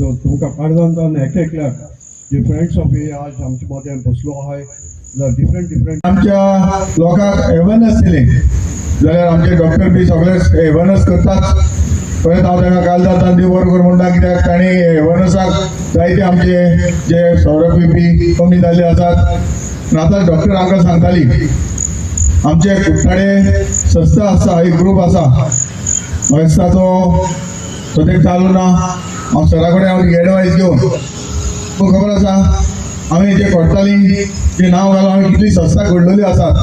So तुमकां काळजांतल्यान एक एकल्याक जे फ्रेंड्स ऑफ ए आज आमचे मदें बसलो आहाय डिफरंट डिफरंट आमच्या लोकांक अवेरनेस दिली जाल्यार आमचे डॉक्टर बी सगळे अवेरनेस करतात. परत हांव तांकां काल जाता देव बरो कर म्हणटा, कित्याक तांणी अवेरनेसाक जायते आमचे जे सोरो पिवपी कमी जाल्ले आसात. आतां डॉक्टर आमकां सांगताली, आमचे कुट्टाळे संस्था आसा, एक ग्रूप आसा, म्हाका दिसता तो सद्याक चालू ना. हांव सरा कडेन हांव एडवायस घेवन, तुका खबर आसा, आमी जे करताली जे नांव घालून आमी कितली संस्था घडलेली आसात.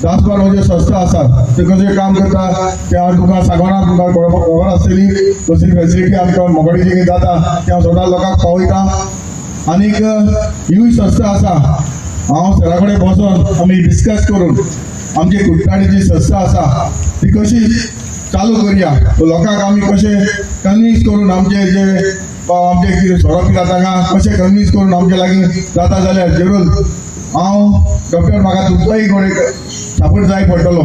10-12 म्हणजे संस्था आसात, ते कशें काम करता तें हांव तुमकां सांगना, तुमकां खबर आसतली. कसली फेसिलिटी आमकां मोगडीची कितें जाता तें हांव सदां लोकांक पावयता. आनीक ह्यूय संस्था आसा, हांव सरा कडेन बसोन आमी डिस्कस करून आमची कुट्टाळीची संस्था आसा ती कशी चालू करया, लोकांक आमी कशें कन्विन्स करून आमचे जे आमचे कितें सोरो पिता तांकां कशें कन्विन्स करून आमचे लागीं जाता जाल्यार जरूर हांव डॉक्टर म्हाका तुमचोय कोण सपोर्ट जाय पडटलो.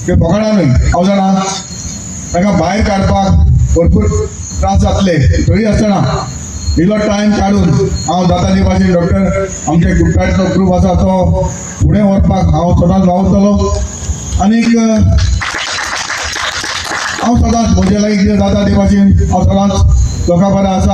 ते फकाणां न्हय, हांव जाणा तांकां भायर काडपाक भरपूर त्रास जातले, तरी आसतना इल्लो टायम काडून हांव जाता ते भाशेन डॉक्टर आमचे कुट्टाळीचो ग्रूप आसा तो फुडें व्हरपाक हांव सदांच वावुरतलो. आनीक हांव सदांच म्हजे लागीं कितें जाता ते भाशेन हांव सदांच लोकां बरें आसा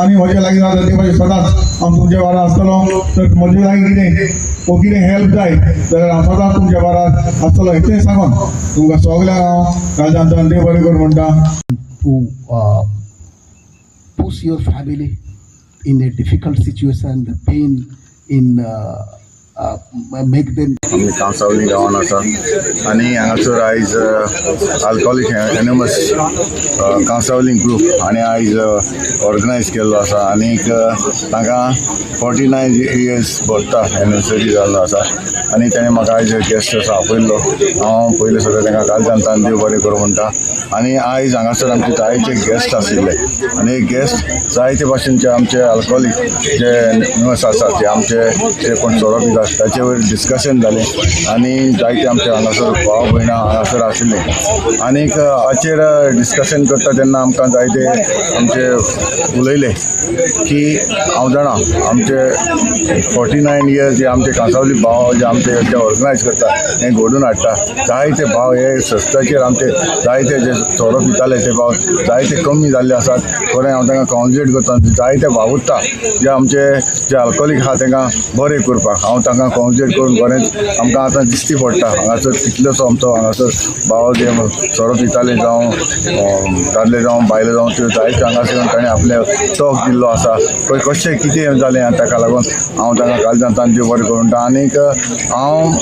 आनी म्हजे लागीं जाता ते भाशेन सदांच हांव तुमचे बारा आसतलो. तर म्हजे लागीं कितें वो कितें हेल्प जाय जाल्यार हांव सदांच तुमच्या बारार आसतलो, इतलें सांगून तुमकां सगल्यांक हांव काळजांतल्यान देव बरें करूं म्हणटा. To push your family in a difficult situation, the pain in make them आमी कांसावली गांवान आसा आनी हांगासर आयज आल्कोहोलीक एनोनिमस कांसावली ग्रूप आनी आयज ऑर्गनायज केल्लो आसा. आनीक तांकां 49 इयर्स भरता, एनिवर्सरी जाल्लो आसा आनी ताणें म्हाका आयज गेस्ट असो आपयल्लो. हांव पयलीं सगळें तांकां काळजांतल्यान देव बरें करूं म्हणटा. आनी आयज हांगासर आमचे जायते गेस्ट आशिल्ले आनी गेस्ट जायते भाशेनचे आमचे आल्कोहोलीक जे एनोनिमस आसा ते आमचे जे कोण सोरो पितात ताचे वयर डिस्कशन जालें आनी जायते आमचे हांगासर भाव भयणां हांगासर आशिल्ले. आनीक हाचेर डिस्कशन करता तेन्ना आमकां जायते आमचे उलयले की हांव जाणा आमचे 49 इयर्स जे आमचे कांसावली भाव जे आमचे जे ऑर्गनायज करता हें घडून हाडटा, जायते भाव हे संस्थाचेर आमचे जायते जे सोरो पिताले ते भाव जायते कमी जाल्ले आसात. खरें हांव तांकां कॉन्ग्रेट करता, जायते वावुरता जे आमचे जे आल्कोहोलीक आहा तांकां बरें करपाक हांव तांकां कॉन्ग्रेट करून बरेंच आमकां आतां दिश्टी पडटा. हांगासर कितलोसो आमचो हांगासर भाव जे सोरो पिताले जावं दादले जावं बायले जावं त्यो जायते हांगासर येवन ताणें आपलें टॉक दिल्लो आसा, पळय कशें कितें जालें आनी ताका लागून हांव तांकां काळजांतल्यान देव बरें करूं म्हणटा. आनीक हांव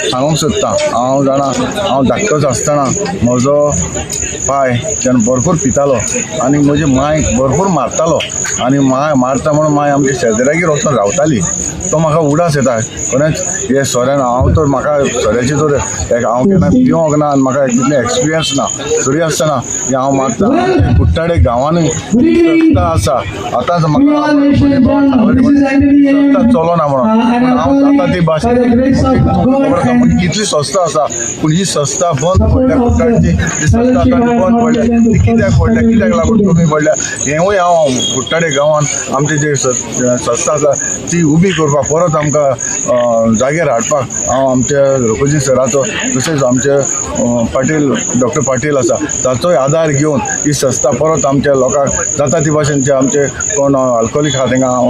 सांगूंक सोदतां, हांव जाणा हांव धाकटोच आसतना म्हजो पाय जेन्ना भरपूर पितालो आनी म्हजी मांयक भरपूर मारतालो आनी मांय मारता म्हणून मांय आमच्या शेजऱ्यागेर वचून रावताली, तो म्हाका उडास येता खरेंच हे सोऱ्यान. हांव तर म्हाका सोऱ्याची तर हांव केन्ना पिवंक ना आनी म्हाका तितलें एक्सपिरियन्स ना, तरी आसतना हें हांव मागता कुट्टाळे गांवानूय संस्था आसा. आतांच म्हाका संस्था चलोना म्हणून, पूण हांव जाता ती भाशेन कितली संस्था आसा, पूण ही संस्था बंद पडल्या. कुट्टाळची जी संस्था आसा ती बंद पडल्या, ती कित्याक पडल्या, कित्याक लागून कमी पडल्या हेंवूय हांव कुट्टाळे गांवान आमची जी संस्था आसा ती उबी करपाक परत आमकां जाग्यार हाडपाक हांव आमच्या रघुजी सराचो तशेंच आमचे पाटील डॉक्टर पाटील आसा ताचोय आदार घेवन ही संस्था परत आमच्या लोकांक जाता ती भाशेन जे आमचे कोण अल्कोहोलीक आहा तांकां हांव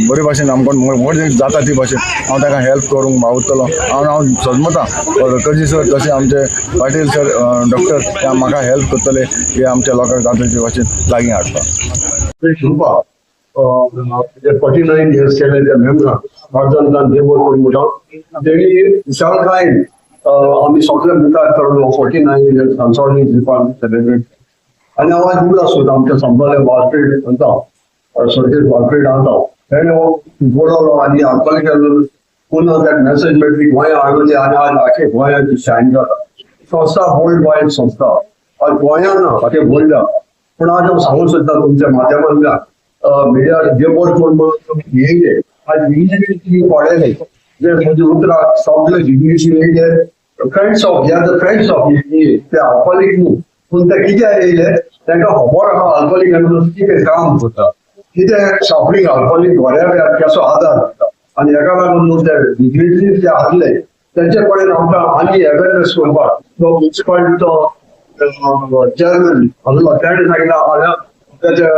बरे भाशेन आमकां मोड जाता ती भाशेन हांव तांकां हेल्प करूंक वावुरतलो. हांव हांव सजमता रघुजी सर तशें आमचे पाटील सर डॉक्टर ते म्हाका हेल्प करतले हे आमच्या लोकांक जाता ती भाशेन लागीं हाडपाक. ग्रुपा 49 इयर्स केले त्या मेंबरांक काळजांतल्यान देव बरो करूं म्हणटा. तेणी विशालकायेन आमी सगळे मुखार करून 49 इयर्स कांसावली ग्रुपान सेलिब्रेट. आनी हांव आज उगडास सोदता आमच्या संभाले वालपेड म्हणटा, सर्जेस वालपेड आसा, तेणे हो बरोवलो आनी आल्कोहोलीक पुन्हा that message मेळटली गोंया हाडली आनी आज आखे गोंयाची शायन जाता संस्था, वर्ल्ड वायड संस्था आज गोंया ना आखे वर्ल्डाक. पूण आज हांव सांगूंक सोदता तुमच्या माध्यमांतल्यान मिडिया देव बरो करूं म्हणून तुमी येयले आज इंग्लिश पडलेले जे म्हजी उतरां सगळे इंग्लिश येयले, friends of, they are the friends of ते अल्कोहोलीक न्हू, पूण ते कित्याक येयले ते तांकां खबर आहा अल्कोहोलीक एनोनिमस कितें काम करता, कितें सफरींग अल्कोहोलीक घऱ्या कसो आदार दिता आनी हेका लागून न्हू ते डिग्निटरीज जे आसले तेंचे कडेन आमकां आनी अवेरनेस करपाक तो म्युनिसिपालिटीचो चेअरमॅन आसलो तेणें सांगलां तेच्या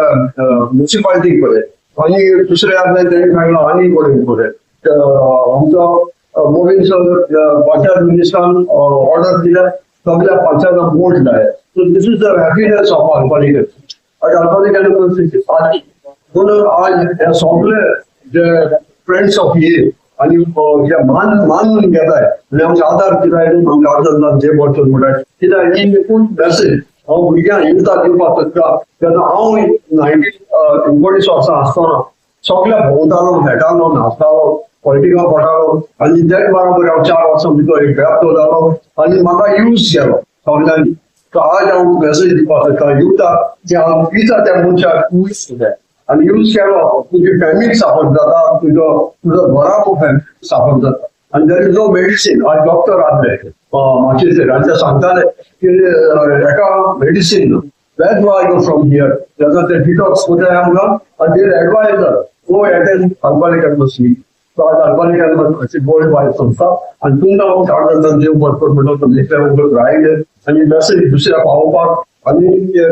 म्युनिसिपालिटी कडेन आनी दुसरे आसले तेणें सांगलां आनी कडेन कडेन आमचो मोविन सर पंचायत मिनिस्टरान ऑर्डर दिल्या सगळ्या पंचायतान बोर्ड लाय. So this is the happiness of alcoholic. आज अल्कोहोलिक एनोनिमस म्हणून आज हे सगळे जे फ्रेंड्स ऑफ ए आनी जे मान मानून घेताय आनी आमकां आदार दिताय, आमकां आदार जे बरो म्हणटाय कित्याक ही एकूच मेसेज हांव भुरग्यांक युथाक दिवपाक सोदता. तेन्ना हांव 19 19 वर्सां आसतना सगळे भोंवतालो, खेळटालो, नाचतालो, पॉलिटिका पडटालो आनी तेच बरोबर हांव 4 वर्सां भितर एक बेबदो जालो आनी म्हाका यूज केलो सगळ्यांनी. तर आज हांव मेसेज दिवपाक सोदता युथाक की हांव पिता त्या मनशाक यूज जाय आनी यूज केलो तुजी फॅमिली साफर जाता, तुजो तुजो घराक फॅमिली साफर जाता आनी there is no medicine. आज डॉक्टर आसले मातशेचेर आनी ते सांगताले की एका medicine where do I go from here, तेन्ना ते डिटॉक्स करताय आमकां आनी ते adviser go attend alcoholic anonymous. So आज अल्कोहोलिक एनोनिमस अशी गोड बाय संस्था आनी तुमकां हांव काडटा देव बरो म्हणटा तुमचे रायले आनी मेसेज दुसऱ्या पावोवपाक आनी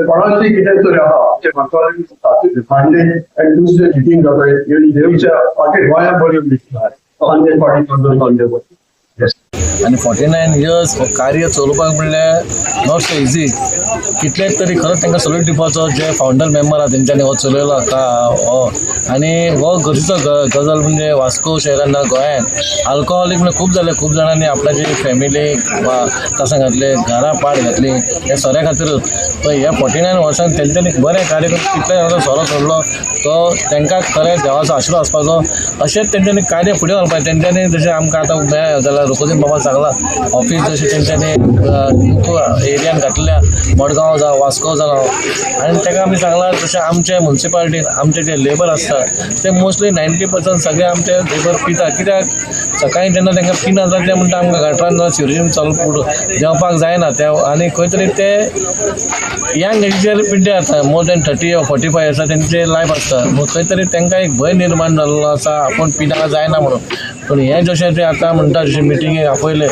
कोणाची कितें तरी आहा आमचे म्हाका मंडे आनी ट्युजडे मिटींग जाता देवच्या फाटीं गोंया बरी मिटींग आहा आनी फाटीं. आनी 49 इयर्स हो कार्य चलोवपाक म्हणल्यार not so easy. कितलेच तरी खरोच तांकां सल्यूट दिवपाचो जे फावंडर मेंबर आहा तेंच्यांनी हो चलयलो का हो आनी हो गरजेचो गजाल म्हणजे वास्को शहरान ना गोंयान अल्कोहोलीक म्हणल्यार खूब जाले, खूब जाणांनी आपल्याची फॅमिलीक वा तशें घातले घरां पाड घातली हे सोऱ्या खातीरूच. तर ह्या 49 वर्सांत तेंच्यांनी बरें कार्य करून कितले जाणांचो सोरो सोडलो तो तांकां खरें देवाचो आशिर्वाद आसपाचो. अशेंच तेंच्यांनी कार्य फुडें व्हरपाक तेंच्यांनी जशें आमकां आतां मेळ्ळें जाल्यार रोकोजीन बाबा सांगलां ऑफीस जशें तेंच्यांनी खूब एरियान घातल्या मडगांव जावं वास्को जावं आनी ताका आमी सांगलां जशें आमचे मुन्सिपालिटीन आमचे जे लेबर आसता ते मोस्टली 90% सगळे आमचे लेबर पिता. कित्याक सकाळीं जेन्ना तांकां पिना जाता ते म्हणटा आमकां गटरान जावं सिवरेजीन चलप देंवपाक जायना ते आनी खंय तरी ते यंग एजीचेर पिड्ड्यार जाता मोर दॅन 30 or 45 आसा तेंचे लायफ आसता खंय तरी तांकां एक भंय निर्माण जाल्लो आसा आपूण पिना जायना म्हणून. पूण हें जशें ते आतां म्हणटा जशें मिटिंगेक आपयलें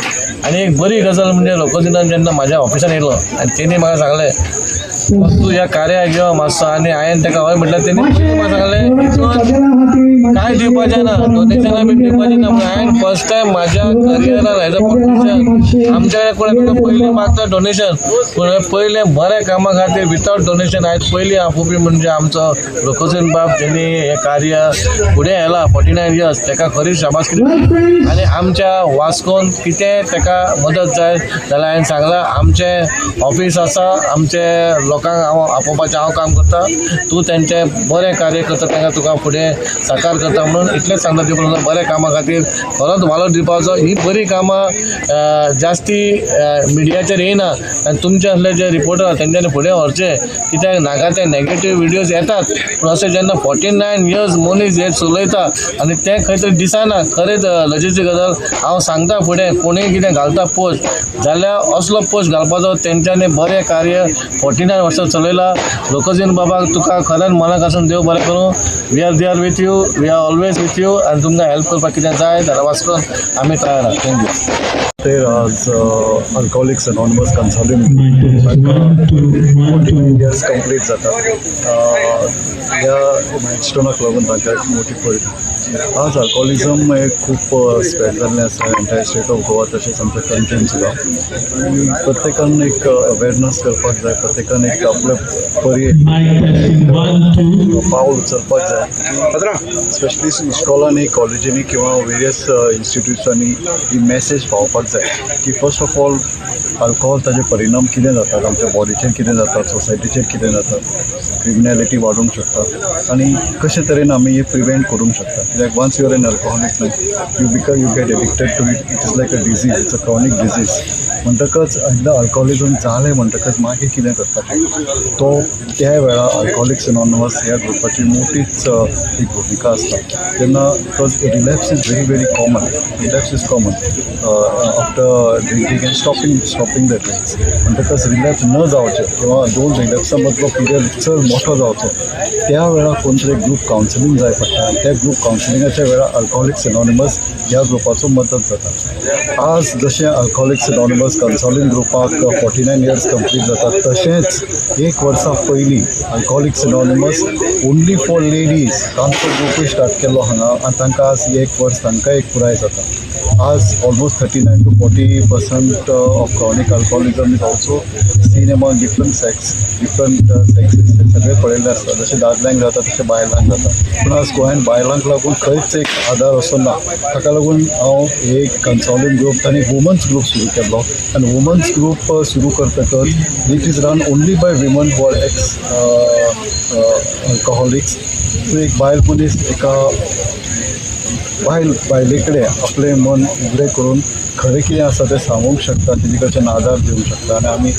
आनी एक बरी गजाल म्हणजे रोकोजिनान जेन्ना म्हाज्या ऑफिसान येयलो आनी तेणी म्हाका सांगलें तूं ह्या कार्याक यो मातसो आनी हांवें ताका हय म्हटल्यार तेणी म्हाका सांगलें कांय दिवपाचें ना, डोनेशनां बी दिवपाचें ना. पूण हांवें फर्स्ट टायम म्हाज्या करियरान एज अ पॉलिटिशियन आमच्या कोण पयलीं मागता डोनेशन, पूण पयलें बऱ्या कामा खातीर वितावट डोनेशन आयज पयलीं आपोवपी म्हणजे आमचो रोकोजीन बाब जेणी हें कार्य फुडें व्हेलां 49 इयर्स ताका खरी शाबासकी. आनी आमच्या वास्कोन कितें ताका मदत जाय जाल्यार हांवें सांगलां आमचें ऑफीस आसा, आमचे लोकांक हांव आपोवपाचें हांव काम करता, तूं तेंचें बरें कार्य करता तांकां तुका फुडें साकार करता म्हणून इतलेंच सांगता. ते बऱ्या कामा खातीर खरोच वालोर दिवपाचो. ही बरीं कामां जास्ती मिडियाचेर येयना आनी तुमचे असले जे रिपोर्टर आसा तेंच्यांनी फुडें व्हरचें कित्याक नाका ते नेगेटीव विडियोज येतात. पूण अशें जेन्ना 49 इयर्स मनीस हें चलयता आनी तें खंय तरी दिसना खरेंच लजेची गजाल. हांव सांगता फुडें कोणूय कितें घालता पोस्ट जाल्यार असलो पोस्ट घालपाचो तेंच्यांनी बरें कार्य 49 वर्सां चलयलां. रोकोजीन बाबाक तुका खरेंच मनाक आसून देव बरें करूं. We are there with you, we are always with you आनी तुमकां हेल्प करपाक कितें जाय जाल्यार वास्कोन आमी तयार आसा. Thank you. तर आज अल्कोहोलिक्स अनॉनमस कन्सोलिंग 49 इयर्स कंप्लीट जाता. ह्या मायलस्टोनाक लागून तांकां एक मोटी पडली. आज अल्कोहोलिझम हें खूब स्प्रेड जाल्लें आसा एंटायर स्टेट ऑफ गोवा तशेंच आमच्या कंट्रीन सुद्दां. आनी प्रत्येकान एक अवेरनस करपाक जाय, प्रत्येकान एक आपल्या परी पावल उचलपाक जाय. स्पेशली इस्कॉलांनी, कॉलेजींनी किंवा वेरियस इन्स्टिट्यूट्सांनी ही मॅसेज पावोवपाक जाय की फर्स्ट ऑफ ऑल अल्कोहोल ताजे परिणाम कितें जातात आमच्या बॉडीचेर, कितें जातात सोसायटीचेर, कितें जातात. क्रिमिनॅलिटी वाडूंक शकता आनी कशे तरेन आमी हे प्रिवेंट करूंक शकता. कित्याक once you are an alcoholic न्हय, you get addicted to it. It is like a disease, it's a chronic disease. म्हणटकच एकदां अल्कोहोलिजम जालें म्हणटकच मागीर कितें करपाचें? तो त्या वेळार अल्कोहोलिक्स एनॉनमस ह्या ग्रुपाची मोठीच एक भुमिका आसता तेन्ना, because relapse is very very common. Relapse is common after drinking and stopping the drinks. म्हणटकच रिलॅप्स न जावचें किंवा दोन रिलॅप्सा मदलो पिरियड चड मोठो जावचो, त्या वेळार कोण तरी ग्रूप कावन्सिलींग जाय पडटा आनी त्या ग्रूप कावन्सिलिंगाच्या वेळार अल्कोहोलिक्स एनॉनिमस ह्या ग्रुपाचो मदत जाता. आज जशें अल्कोहोलिक्स एनॉनिमस कन्सोलिंग ग्रुपाक 49 इयर्स कंप्लीट जातात, तशेंच एक वर्सा पयलीं Alcoholics Anonymous only for ladies तांचो ग्रुपूय स्टार्ट केल्लो हांगा आनी तांकां आज एक वर्स तांकां एक पुराय जाता. आज almost 39 to 40% of chronic alcoholism is also seen among different sexes. सगळे पळयल्ले आसता. जशें दादल्यांक जाता तशें बायलांक जाता, पूण आज गोंयांत बायलांक लागून खंयच एक आदार असो ना. ताका लागून हांव एक कन्सोलिंग ग्रूप आनी वुमन्स ग्रूप सुरू केल्लो आनी वुमन्स ग्रूप सुरू करतकच it is run only by women who are ex alcoholics. So एक बायल मनीस एका बायले कडेन आपलें मन उगडें करून खरें कितें आसा तें सांगूंक शकता, तेजे कडच्यान आदार घेवंक शकता. आनी आमी,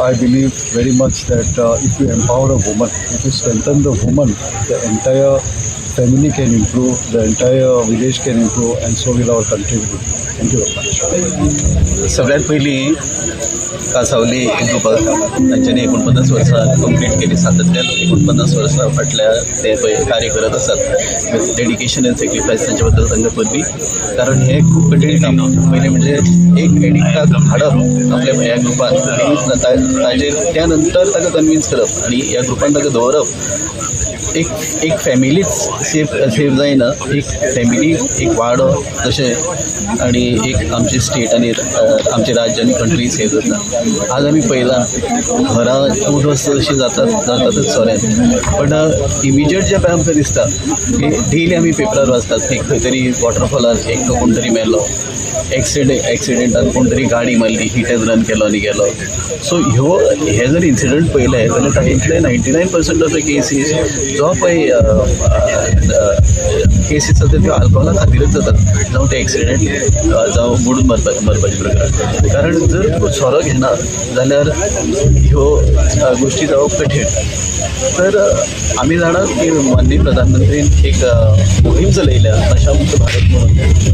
I believe very much that if you empower a woman, if you strengthen the woman, the entire family can improve, the entire village can improve, and so will our country will. Thank you very much. सगळ्यात पयलीं कासावली ग्रुपाक तांच्यांनी 49 वर्सां complete केली. सातत्यान 49 वर्सां फाटल्या ते पळय कार्य करत आसात विथ डेडिकेशन अँड सेक्रिफायस. तांचे बद्दल तांकां परबीं, कारण हें खूब कठीण काम. पयलें म्हणजे एक एडिक्टाक हाडप आपल्या ह्या ग्रुपान आनी ताजेर त्या नंतर ताका कन्विन्स करप आनी ह्या ग्रुपान ताका दवरप. एक एक फॅमिलीच सेफ सेफ जायना, एक फॅमिली, एक वाडो जशें आनी एक आमची स्टेट आनी आमचें राज्य आनी कंट्री सेफ जाता. आज आमी पळयलां, घरां उध्वस्त अशीं जातात, जातातच सोऱ्यान. पण इमिजिएट जें पळय आमकां दिसता की डेली आमी पेपरार वाचतात की खंय तरी वॉटरफॉलार एकटो कोण तरी मेलो, एक्सिडेंटान कोण तरी गाडी मारली, हिट एंड रन केलो आनी गेलो. सो ह्यो हे जर इन्सिडंट पळयले जाल्यार तातूंतले 99% of the cases जो पळय केसीस जाता त्यो आल्कोहोला खातीरच जातात, जावं ते एक्सिडेंट, जावं बुडून मरपाचें प्रकरण. कारण जर तूं सोरो घेना जाल्यार ह्यो गोश्टी जावप कठीण. तर आमी जाणात की माननीय प्रधानमंत्रीन एक मोहीम चलयल्या नशामुक्त भारत म्हणून,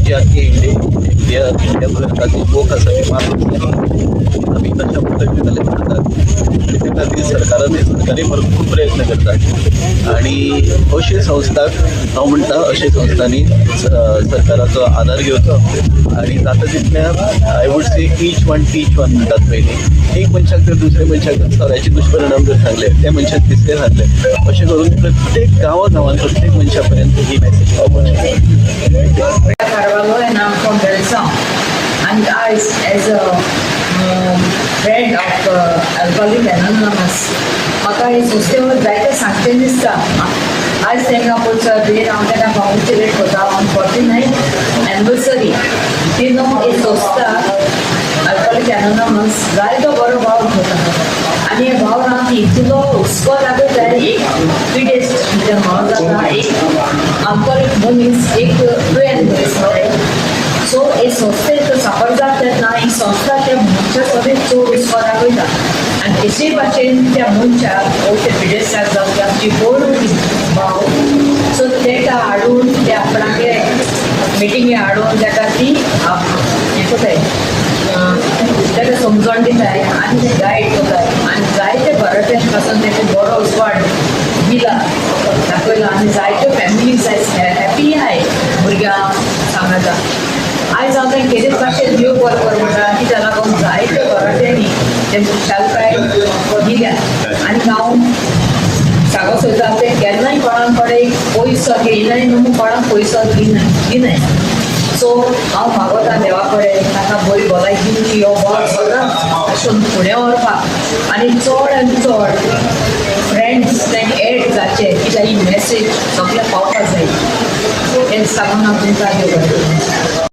जी आख्खी इंडिया इंडियाभर ताची मोख आसा की 5 वर्सांनी आमी नशामुक्त जाले भारतात. आनी त्या खातीर सरकारान, सरकारी भरपूर प्रयत्न करतात आनी अशे संस्थाक हांव म्हणटा, अशे संस्थांनी सरकाराचो आदार घेवचो आनी जाता तितल्या, I would say, each one teach one म्हणटात. पयलीं एक मनशाक जर दुसऱ्या मनशाक सोऱ्याचे दुश्परिणाम जर सांगले, त्या मनशाक तिसरें सांगलें, अशें करून प्रत्येक गांवा गांवान प्रत्येक मनशा पर्यंत ही मॅसेज पावपाक शकता. Carvalho and I'm from Velsao. And I, as a friend of Alcoholic Anonymous, म्हाका हे संस्थेवर जायते सांगचें दिसता. आयज तांकां पळय बीन हांव तांकां कॉंग्रेच्युलेट करता ऑन 49 एनिवर्सरी. ती न्हू ही संस्था अल्कोहोलिक एनोनमस जायतो बरो वावर करता आनी हे वावरांत इतलो हुस्को लागत एक पिडेस्ट म्हणून जाता, एक अल्कोहोलिक मनीस एक दुयेंत मनीस. सो हे संस्थेक सफर जाता तेन्ना ही संस्था त्या मनशा सगळें चड हुस्को दाखयता आनी तशे भाशेन त्या मनशाक वो त्या पिडेस्टाक जावं ती आमची कोण भाव, सो तेका हाडून ते आपणागे मिटिंगे हाडून तेका ती हें करताय, ताका समजण दिताय आनी ते गायड करताय. आनी जायते भराट्यां पासून तेका बरो उजवाड दिला, दाखयला आनी जायत्यो फॅमिलीज आयज हॅपी आहाय भुरग्यांक सांगाता. आयज हांव तांकां केदेच भाशेन देव बरो कर म्हणटा की त्या लागून जायते घराट्यांनी ते खुशालकाय दिल्या. आनी हांव सांगो सोदता, ते केन्नाय कोणाक कडेन पयसो घेयनाय न्हू, कोणाक पयसो दिनाय दिनाय. सो हांव मागोता देवा कडेन, ताका बरी भलायकी दिवची, हो वावर सदांच अशें फुडें व्हरपाक आनी चड आनी चड फ्रेंड्स तांकां एड जावचे, कित्याक ही मॅसेज सगळ्याक पावपाक जाय. हें सांगून हांव तुमकां देव बरें करूं.